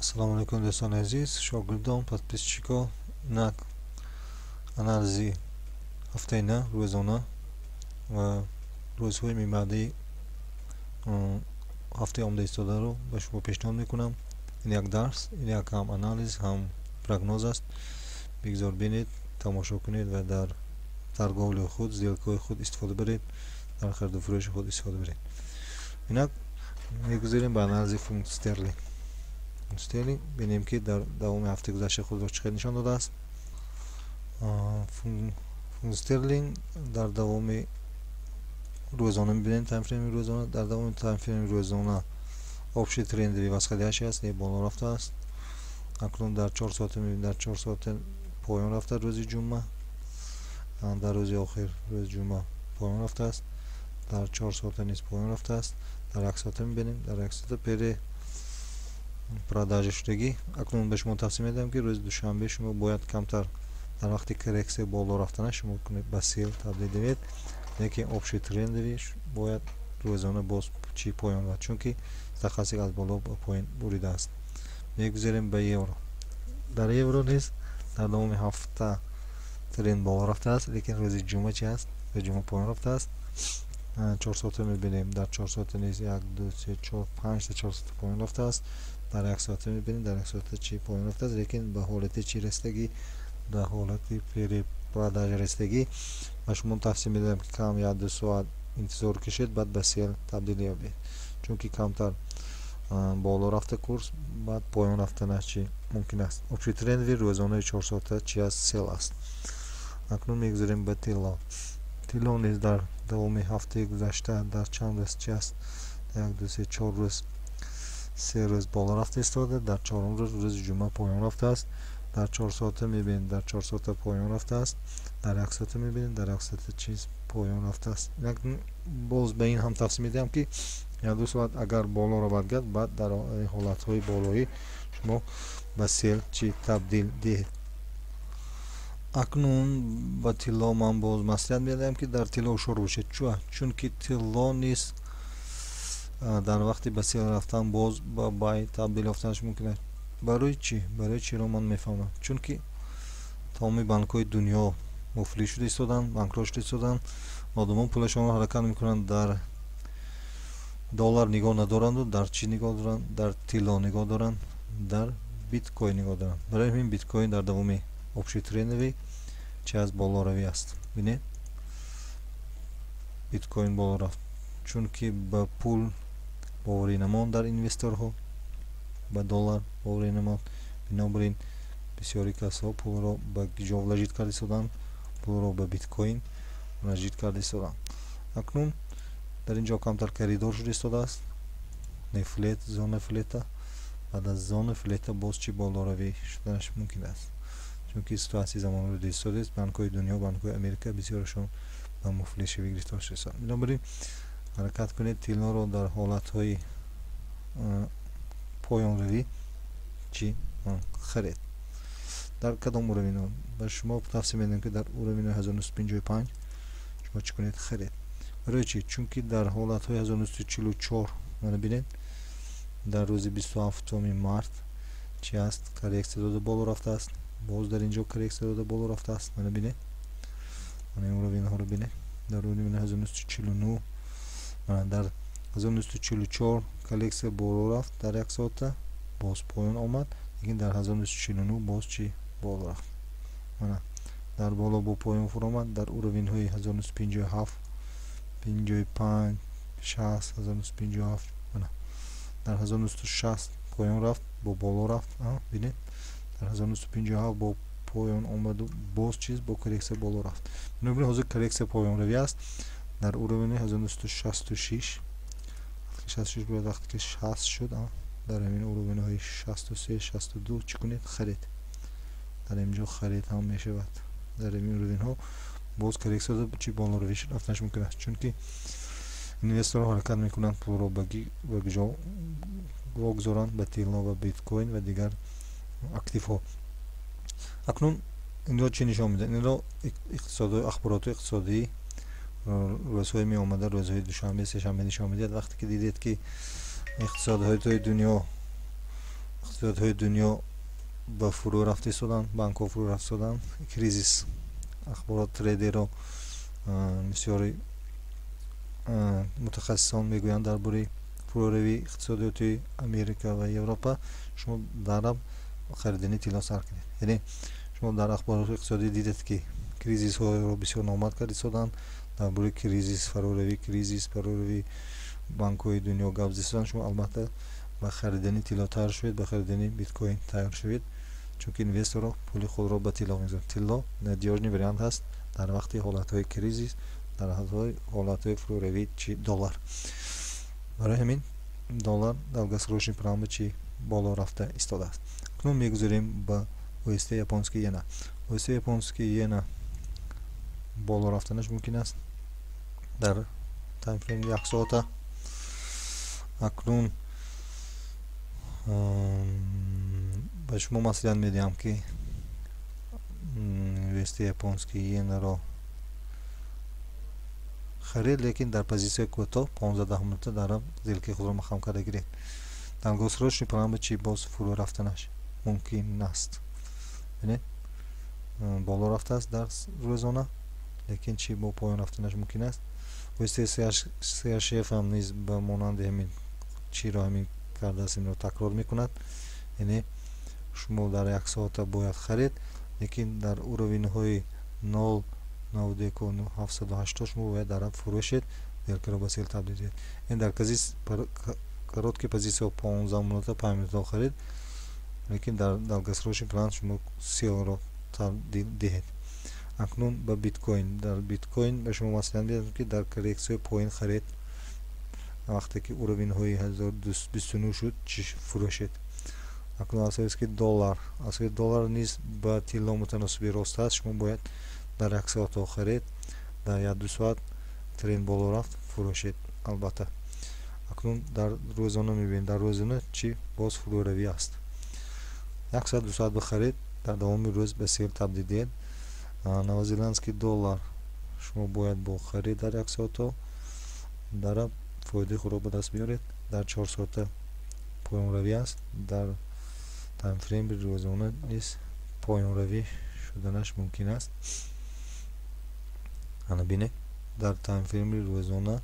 Ассалому алайкум, дӯстони азиз, шогирдон, подписчико. Инак, анализи ҳафтаи на рӯзона ва рӯзҳои минбаъдаи ҳафтаи омода истодаро ба шумо пешниҳод мекунам. Ин як дарс, ин як ҳам анализ, ҳам прогноз аст. Бигзор бинед, тамошо кунед ва дар торговляи худ, сделкаҳои худ истифода баред, дар хариду фурӯши худ истифода баред. Инак, мегузарем ба анализи фунт стерлинг. Стерлинг бинем, ки дар давоми ҳафтаи гузашта худро чӣ хел нишон додааст. Фунт стерлинг дар давоми рӯзона мебинем, таймфрейми рӯзона. Дар давоми таймфрейми рӯзона общий трендовый восходящий аст, не боло рафтааст. Акнун дар 4 соата мебинем, дар 4 соата поён рафта. Рӯзи ҷумъа, дар рӯзи охир, рӯзи ҷумъа поён рафтааст. Дар 4 соата низ поён рафтааст. Дар як соата мебинем, дар як соата перепродажа шудагӣ. Акнун ба шумо тавсия медиҳам, ки рӯзи душанбе шумо бояд камтар дар вақти коррексия боло рафтана шумо кунед, ба sell табдил диҳед, лекин общий трендовый бояд рӯзона боз чӣ поён равад, чунки стохастик аз боло ба поён буридааст. Мегузарем ба евро. Дар евро низ дар давоми ҳафта тренд боло рафтааст, лекин рӯзи ҷумъа чи аст? Рӯзи ҷумъа поён рафтааст. 4 соата мебинем, дар 4 соата низ як, ду, се, чор, панҷта 4 соата поён рафтааст. Дар як соата мебинем, дар як соата чӣ поён рафтааст, лекин ба ҳолати чӣ расидагӣ? Дар ҳолати перепродажа расидагӣ. Ба шумо тавсия медиҳам, ки кам як ду соат интизор кашед, баъд ба sell табдил ёбед, чунки камтар боло рафта курс, баъд поён рафтанаш чӣ мумкин аст. Общий трендовый рӯзонаи 4 соата чи аст? Sell аст. Акнун мегузарем ба тилло. Тилло низ дар давоми ҳафтаи гузашта дар чанд рӯз чи аст? Як, ду, се, чор рӯз, 3 рӯз боло рафта истода, дар чорум рӯз, рӯзи ҷумъа, поён рафтааст. Дар 4 соата мебинем, дар 4 соата поён рафтааст. Дар як соата мебинем, дар як соата чиз поён рафтааст. Боз ба ин ҳам тавсия медиҳам, ки як ду соат агар боло равад гад, баъд дар ҳолатҳои болоӣ шумо ба sell чӣ табдил диҳед. Акнун ба тилло ман боз маслиҳат медиҳам, ки дар тилло ҳушёр бошед. Чунки тилло низ дар вақти ба sell рафтан боз ба buy табдил ёфтанаш мумкин аст. Барои чӣ? Барои чиро ман мефаҳмам? Чунки тамоми банкҳои дунё муфлис шуда истоданд, банкрот шуда истоданд. Одамон пулашонро ҳаракат мекунанд, дар доллар нигоҳ надоранду дар чӣ нигоҳ доранд? Дар тилло нигоҳ доранд, дар биткоин нигоҳ доранд. Барои ҳамин биткоин дар давоми общий трендовый чи аз болоравӣ аст. Бинед, биткоин боло рафт, чунки ба пул боварӣ намонд, дар инвесторҳо ба доллар боварӣ намонд. Бинобар ин бисёри касҳо пулро ба ҷо вложить карда истоданд? Пулро ба биткоин вложить карда истоданд. Акнун дар ин ҷо камтар коридор шуда истодааст, не флет, зона флета. Баъд аз зона флета боз чӣ болоравӣ шуданаш мумкин аст, чунки ситуатсияи замонро дида истодааст. Банкҳои дунё, банкҳои Америка бисёрашон ба муфлисшавӣ гирифтор шуда истоданд. Бинобар ин ҳаракат кунед, тиллоро дар ҳолатҳои поёнравӣ чӣ харед. Дар кадом уровенҳо? Ба шумо тавсия медиҳам, ки дар уровенҳои 1955 шумо чӣ кунед? Харед. Барои чӣ? Чунки дар ҳолатҳои 1944, мана бинед, дар рӯзи 27-уми март чи аст? Коррексия дода боло рафтааст. Боз дар ин ҷо коррексия дода боло рафтааст. Мана бинед, мана ин уровенҳоро бинед. Дар уровени 1949, мана дар 1944 коррексия боло рафт, дар як соата боз поён омад, лекин дар 1949 боз чӣ боло рафт. Мана дар боло бо поён фуромад. Дар уровенҳои 1957, 55, 60, 1957, мана дар 1960 поён рафт, бо боло рафт. Бинед, дар 1957 бо поён омаду боз чиз бо коррексия боло рафт. Бинобар ин ҳозир коррексия поёнравӣ аст. Дар уровени 1966, 66 бояд, вақте ки 60 шуд, дар ҳамин уровенҳои 63, 62 чӣ кунед? Харед. Дар ин ҷо харид ҳам мешавад. Дар ҳамин уровенҳо боз коррексия чи болоравӣ рафтанаш мумкин аст, чунки инвесторҳо ҳаракат мекунанд пулро ба ҷо вогузоранд, ба тилло ва биткоин ва дигар активҳо. Акнун инро чӣ нишон медиҳад? Инро ахбороти иқтисодӣ рӯзҳои меомада, рӯзҳои душанбе, сешанбе нишон медиҳад. Вақте ки дидед, ки иқтисодҳои дунё Иқтисодиётҳои дунё ба фурӯ рафта истоданд, банкҳо фурӯ рафта истоданд, кризис, ахборот, трейдерро, бисёри мутахассисон мегӯянд дар бораи фурӯравии иқтисодиёти Америка ва Европа. Шумо даррав харидани тилло сар кунед. Яъне шумо дар ахбороти иқтисодӣ дидед, ки кризисҳоро бисёр номбар карда истоданд, дар бораи кризис, фароравии кризис, фароравии банкҳои дунё гап зистанд. Шумо албатта ба харидани тилло тайёр шавед, ба харидани биткоин тайёр шавед, чунки инвесторро пули худро ба тилло мегузоранд. Тилло надёжный вариант ҳаст дар вақти ҳолатҳои кризис, дар ҳолатҳои фурӯравии чи доллар. Барои ҳамин доллар долгосрочный план чи боло рафта истодааст. Акнун мегузарем ба USD японский иена. USD японский иена боло рафтанаш мумкин аст дар таймфрейм як соата. Акнун ба шумо маслиҳат медиҳам, ки USD японский иенаро харид, лекин дар позитсияи кӯтоҳ, 15 минута дар сделкаи худро маҳкам карда гиред. Долгосрочный план чи боз фурӯ рафтанаш мумкин аст. Бинед, боло рафтааст дар рӯзона, лекин чи бо поён рафтанаш мумкин аст. USD CHF ҳам низ ба монанди ҳамин чиро ҳамин кардааст, инро такрор мекунад. Яъне шумо дар як соата бояд харед, лекин дар уровенҳои 0,91780 шумо бояд дар фурӯшед, сделкаро ба sell табдил диҳед. Ин дар короткий позитсияҳо, 15 минута, 5 минута харид, лекин дар долгосрочный план шумо sell ро табдил диҳед. Акнун ба биткоин. Дар биткоин ба шумо маслиҳат медиҳам, ки дар коррексияи поин харед. Вақте ки уровенҳои 1029 шуд, чӣ фурӯшед. Акнун австралийский доллар низ ба тилло мутаносиби рост аст. Шумо бояд дар як соатҳо харед, дар як ду соат тренд боло рафт, фурӯшед албатта. Акнун дар рӯзона мебинем. Дар рӯзона чӣ боз фурӯравӣ аст. Як соат, 2 соат бихаред, дар давоми рӯз ба sell табдил диҳед. Новозеландский доллар шумо бояд бо харид дар як соатҳо дар фоидаи худро ба даст биёред. Дар 4 соата поёнравӣ аст, дар таймфрейми рӯзона низ поёнравӣ шуданаш мумкин аст. Ана бинед, дар таймфрейми рӯзона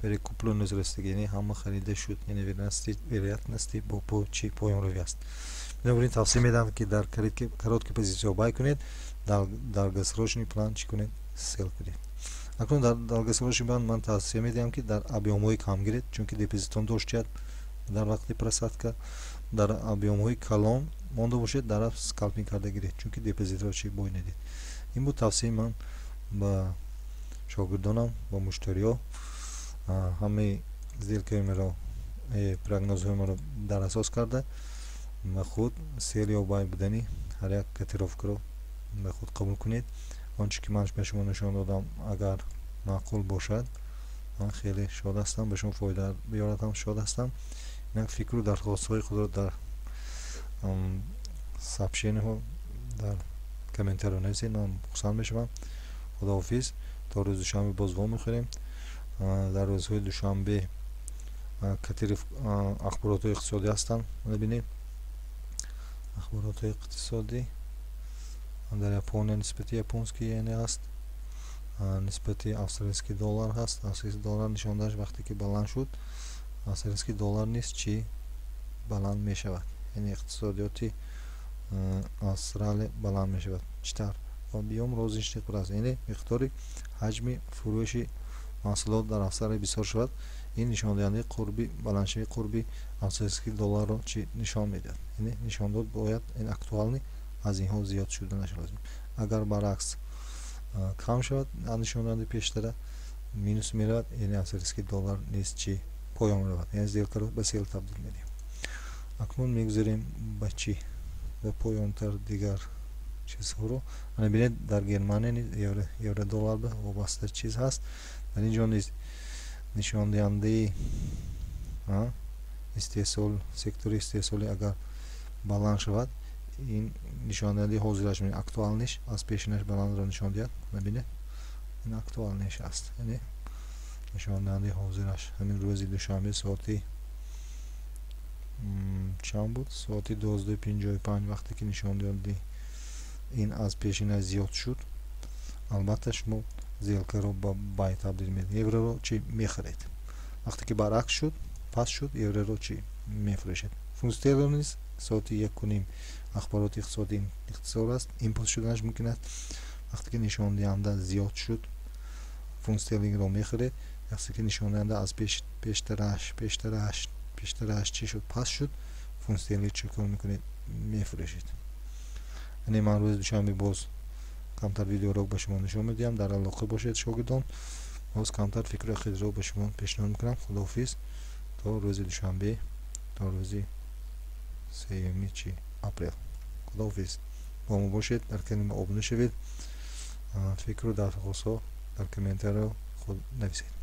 перекупленность расидаги, яъне ҳама харида шуд, яъне вероятности бо чи поёнравӣ аст. Бинобар ин тавсия медиҳам, ки дар короткий позитсияҳо buy кунед, дар долгосрочный план чӣ кунед? Sell кунед. Акнун дар долгосрочный план ман тавсия медиҳам, ки дар объёмҳои кам гиред, чунки депозитон доштияд дар вақти просадка. Дар объёмҳои калон монда бошед, дар скалпинг карда гиред, чунки депозитро чӣ бой надид. Ин буд тавсияи ман ба шогирдонам, ба муштариҳо. Ҳамаи сделкаи маро, прогнозҳои маро дар асос карда, ба худ sell ё buy будани ҳар як котировкаро ба худ қабул кунед. Он чӣ ки ман ба шумо нишон додам, агар маъқул бошад, ман хеле шод ҳастам. Ба шумо фоида биёрадам, шод ҳастам. Инак фикру дархостҳои худро дар сообщениҳо, дар комментариҳо нависед, ман хурсанд мешавам. Худоҳофиз, то рӯзи душанбе боз вомехӯрем. Дар рӯзҳои душанбе катири ахборотҳои иқтисодӣ ҳастанд. Бибинед, ахборотҳои иқтисодӣ дар Япония нисбати японский иене ҳаст, нисбати австралийский доллар ҳаст. Австралийский доллар нишондааш, вақте ки баланд шуд, австралийский доллар низ чӣ баланд мешавад, яъне иқтисодиёти Австралия баланд мешавад. Чӣ тавр? Объём розничный продаж, яъне миқдори ҳаҷми фурӯши маҳсулот дар Австралия бисёр шавад, ин нишондиҳандаи қурби баландшавии қурби австралийский долларро чӣ нишон медиҳад. Яъне нишондод бояд ин актуальный аз инҳо зиёд шуданаш лозим. Агар баръакс кам шавад, нишондиҳандаи пештара минус меравад, яъне австралийский доллар низ чӣ поён меравад, яъне сделкаро ба sell табдил медиҳем. Акнун мегузарем ба чӣ? Ба поёнтар дигар чизҳоро. Ана бинед, дар Германия низ евро доллар ба вобаста чиз ҳаст. Дар ин ҷо низ нишондиҳандаи истеҳсол, сектори истеҳсолӣ агар баланд шавад, ин нишондиҳандаи ҳозираш, актуальныйш аз пешинаш баландро нишон диҳад. Бинед, ин актуальныйш аст, яъне нишондиҳандаи ҳозираш ҳамин рӯзи душанбе соати Чанд буд? Соати 12:55, вақте ки нишондиҳандаи ин аз пешина зиёд шуд, албатта, шумо сделкаро ба buy табдил медиҳед, евроро чӣ, мехаред. Вақте ки баръакс шуд, паст шуд, евроро чӣ, мефурӯшед. Фунт стерлинг низ соати 1:30 ахбороти иқтисодӣ интизор аст, импулс шуданаш мумкин аст. Вақте ки нишондиҳанда зиёд шуд, фунт стерлингро мехаред. Вақте ки нишондиҳанда аз пештараш чӣ шуд, паст шуд, фунт стерлинг чӣ кор мекунед? Мефурӯшед. Яъне ман рӯзи душанбе боз камтар видеоурок ба шумо нишон медиҳам. Дар алоқа бошед, шогирдон. Боз камтар фикру ақидаро ба шумо пешниҳод мекунам. Худоҳофиз, то рӯзи душанбе, то рӯзи 3-юми чи, апрел. Худоҳофиз, бо мо бошед, дар канали мо обуна шавед, фикру дархостҳо дар комментарио худ нависед.